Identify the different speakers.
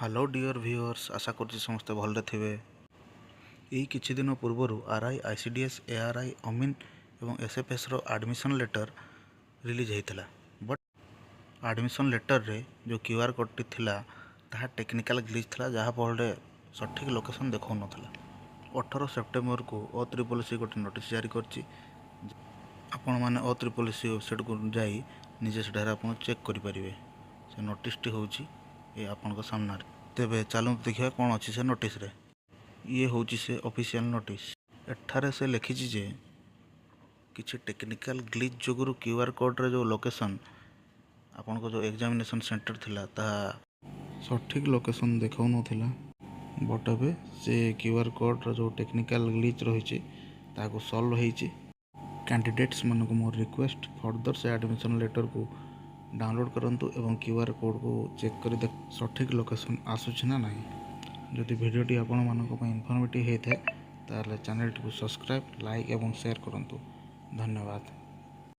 Speaker 1: Hello deer viewers, ଆଶା କରୁଛି ସମସ୍ତେ ଭଲରେ ଥିବେ। ଏଇ କିଛି ଦିନ ପୂର୍ବରୁ ଆର୍ I, ICDS, ARI, ଅମିନ୍ ଏବଂ ଏସ୍ଏଫ୍ଏସ୍ର ଆଡ଼ମିସନ୍ ଲେଟର୍ ରିଲିଜ୍ ହେଇଥିଲା। ବଟ୍ ଆଡ଼ମିସନ୍ ଲେଟର୍ରେ ଯେଉଁ କ୍ୟୁଆର୍ କୋଡ଼୍ଟି ଥିଲା, ତାହା ଟେକ୍ନିକାଲ୍ ଗ୍ଲିଚ୍ ଥିଲା, ଯାହାଫଳରେ ସଠିକ୍ ଲୋକେସନ୍ ଦେଖାଉନଥିଲା। 18 ସେପ୍ଟେମ୍ବରକୁ ଓ ତ୍ରିପଲ୍ ସି ଗୋଟେ ନୋଟିସ୍ ଜାରି କରିଛି। ଆପଣମାନେ ଓ ତ୍ରିପଲ୍ ସି ୱେବସାଇଟ୍କୁ ଯାଇ ନିଜେ ସେଠାରେ ଆପଣ ଚେକ୍ କରିପାରିବେ। ସେ ନୋଟିସ୍ଟି ହେଉଛି ଏ ଆପଣଙ୍କ ସାମ୍ନାରେ। ତେବେ ଚାଲନ୍ତୁ ଦେଖିବା କ'ଣ ଅଛି ସେ ନୋଟିସ୍ରେ। ଇଏ ହେଉଛି ସେ ଅଫିସିଆଲ୍ ନୋଟିସ୍। ଏଠାରେ ସେ ଲେଖିଛି ଯେ କିଛି ଟେକ୍ନିକାଲ୍ ଗ୍ଲିଚ୍ ଯୋଗୁରୁ କ୍ୟୁଆର୍ କୋଡ଼୍ରେ ଯେଉଁ ଲୋକେସନ୍, ଆପଣଙ୍କ ଯେଉଁ ଏକ୍ଜାମିନେସନ୍ ସେଣ୍ଟର ଥିଲା, ତାହା ସଠିକ୍ ଲୋକେସନ୍ ଦେଖାଉନଥିଲା। ବଟ୍ ଏବେ ସେ କ୍ୟୁଆର୍ କୋଡ଼୍ର ଯେଉଁ ଟେକ୍ନିକାଲ୍ ଗ୍ଲିଚ୍ ରହିଛି, ତାହାକୁ ସଲ୍ଭ ହେଇଛି। କ୍ୟାଣ୍ଡିଡେଟ୍ସମାନଙ୍କୁ ମୋର ରିକ୍ୱେଷ୍ଟ, ଫର୍ଦର ସେ ଆଡ଼ମିସନ୍ ଲେଟର୍କୁ ଡାଉନଲୋଡ଼୍ କରନ୍ତୁ ଏବଂ କ୍ୟୁଆର୍ କୋଡ଼୍କୁ ଚେକ୍ କରି ଦେଖ ସଠିକ୍ ଲୋକେସନ୍ ଆସୁଛି ନା ନାହିଁ। ଯଦି ଭିଡ଼ିଓଟି ଆପଣମାନଙ୍କ ପାଇଁ ଇନଫର୍ମେଟିଭ୍ ହେଇଥାଏ, ତାହେଲେ ଚ୍ୟାନେଲଟିକୁ ସବସ୍କ୍ରାଇବ୍, ଲାଇକ୍ ଏବଂ ସେୟାର କରନ୍ତୁ। ଧନ୍ୟବାଦ।